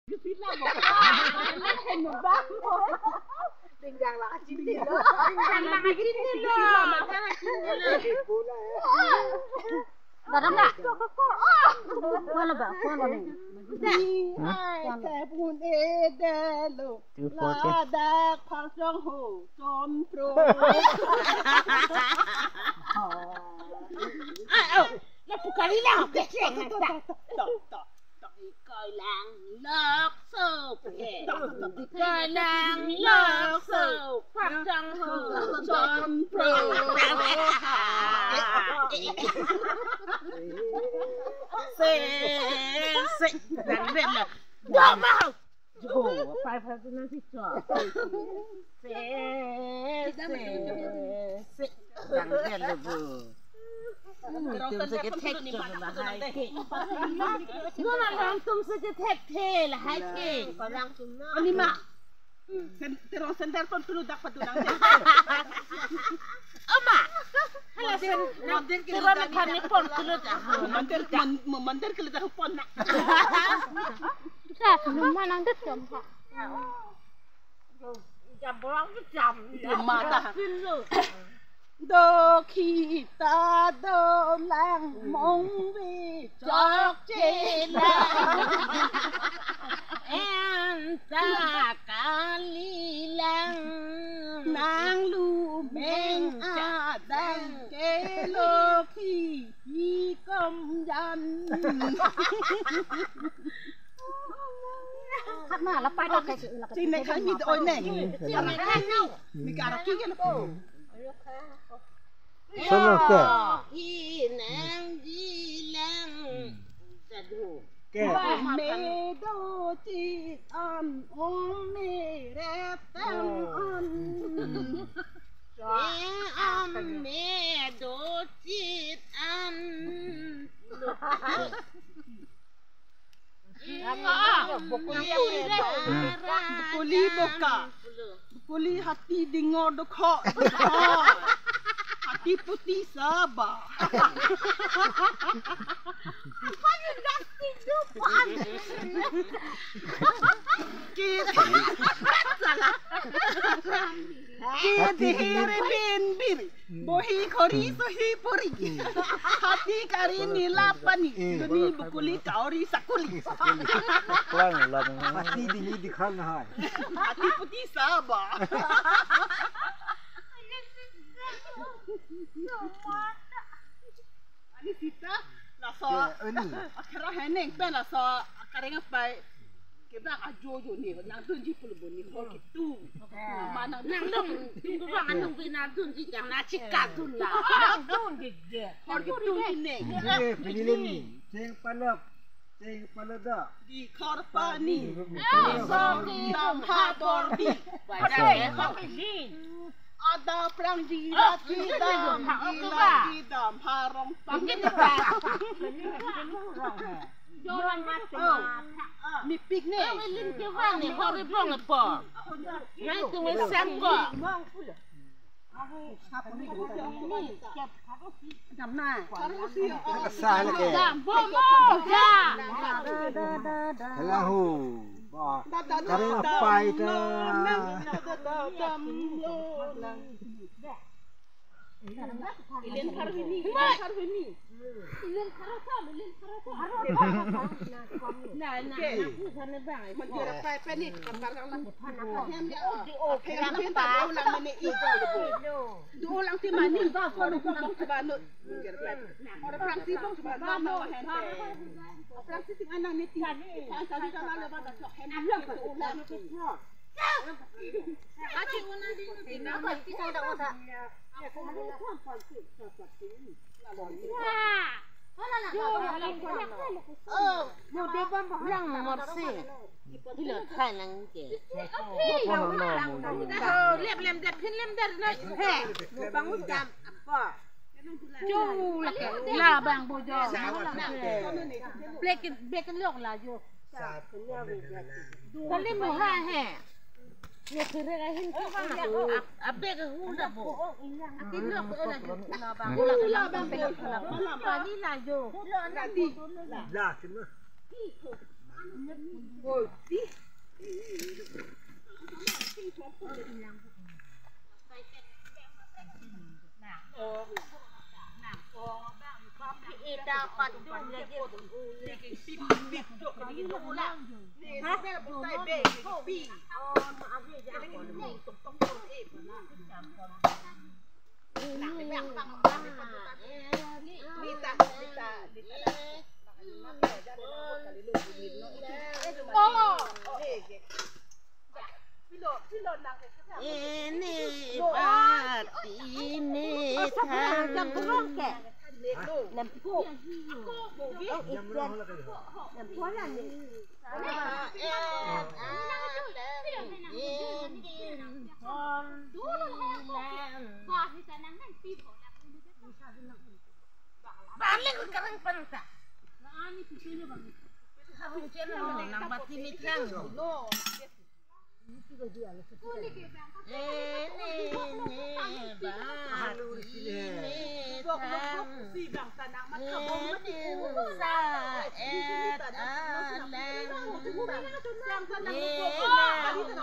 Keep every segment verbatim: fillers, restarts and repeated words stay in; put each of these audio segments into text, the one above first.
Dingdang lang kachinilo. Dingdang lang kachinilo. Daram na. Kuala ba, kuala ni. Di ai te pun edelo. Two forty. Ladak Phangsong ho chonpro. Ai, oh, la pukari lang. Tok, tok, tok, tok. Tok, tok, tok. Ikoi lang lokso. Tok, tok, tok. Ikoi lang lokso. Phangsong ho chonpro. Se, se. Dang, dang, dang. Dama. Jo, five hundred na si cho. Se, se, se. Dang dia lo bu. Hmm, tum si kethek cho lahai ke. No, no, no, tum si kethek the lahai ke. Korang tum na. Ani ma. Sen-, terong sender pon tulu dak padu nang. Oma. Hala sen, na, terong kami pon tulu dak. Mandir, man-, mandir kelu dak pon na. Sa, numa nang det jam ha. Jam bolang tu jam. Dia mata. Dokhi ta dolang mongve chokche lang. Anta kali lang. Nanglu meng adang ke lokhi hi kom jan. Khak na, la pai ta ke, la ke. Chine khang ni oi ne. Chine khang ni. Mi karo ki ke lo. Sono ke. Hi nang ji lang. Jadu. Ke. Me do chi an om me re tang an. Me am me do chit an. Bukuli boka. Bukuli hati dingor dokho. Hati puti saba. Kit. Kit hiri bin biri. Bohi khori sohi puri. Hati kari nila pani. Duni bukuli kauri sakuli. Klang lang. Hati dini dikhan hai. Hati puti saba. Ani sita, laso, ya, ani. Akhera heneng pen laso, akareng apai, kebang ajo jo ni, nangdunji pulo bo ni, hor kitu. Mama nang, nangdun, tung tu bang anung pi nangdunji jang na chika dun la. Nangdunji je. Hor kitu ni ne. Eh, pini le ni, cheng palap, cheng palada. Di khor pani. Dam ha bor di. Pada, eh, kok ini. Ada prang jilat di dam, jilat di dam, harong pang. Joran mas. Mi pik ne. Lim ke wan ne, hori bong po. Ngai tu ngai sam ko. Dam na. Asal ke. Dam, bo mo, dam. Hello. Ba, kare apai ta. Ilen Karvini, Ilen Karvini. Ilen Karvini, Ilen Karvini. Na, na, na, na, na. Manjara pai pai ni, kapar lang. Hem ya, oh, hem hem ta ulang mene i. Dua ulang ti mani, ba, ko ko ko ba no. Orang Fransi bang coba nama hen. Fransi ting anak ni ting. Kan tadi kan ada pada cok hen. Alam tu ulang tu. Ati una di nu ting nama kita ada otak. Wah. Oh, mau dia bang bang. Lang morse. Ilo thai lang ke. Oh, lep lem det, phin lem det na. He, mo bang jam apa? Jo, la ke, la bang bo jo. Black, black lok la jo. Kali mo ha he. Ye kere ahin ke bang. Abek hu la bo. Akin lok la jo. La bang, la bang, la bang. Kali la jo. La sima. Ini pati ini than. Balik sekarang pensa. Harus channel nang bati mitang. Ini, ini, bati mitang. Ini sa et alam. Ini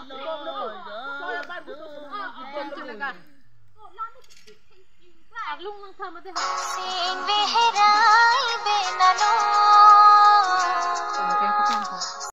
lo, lo, lo. Aglung nang tha mate ha. Sing behera.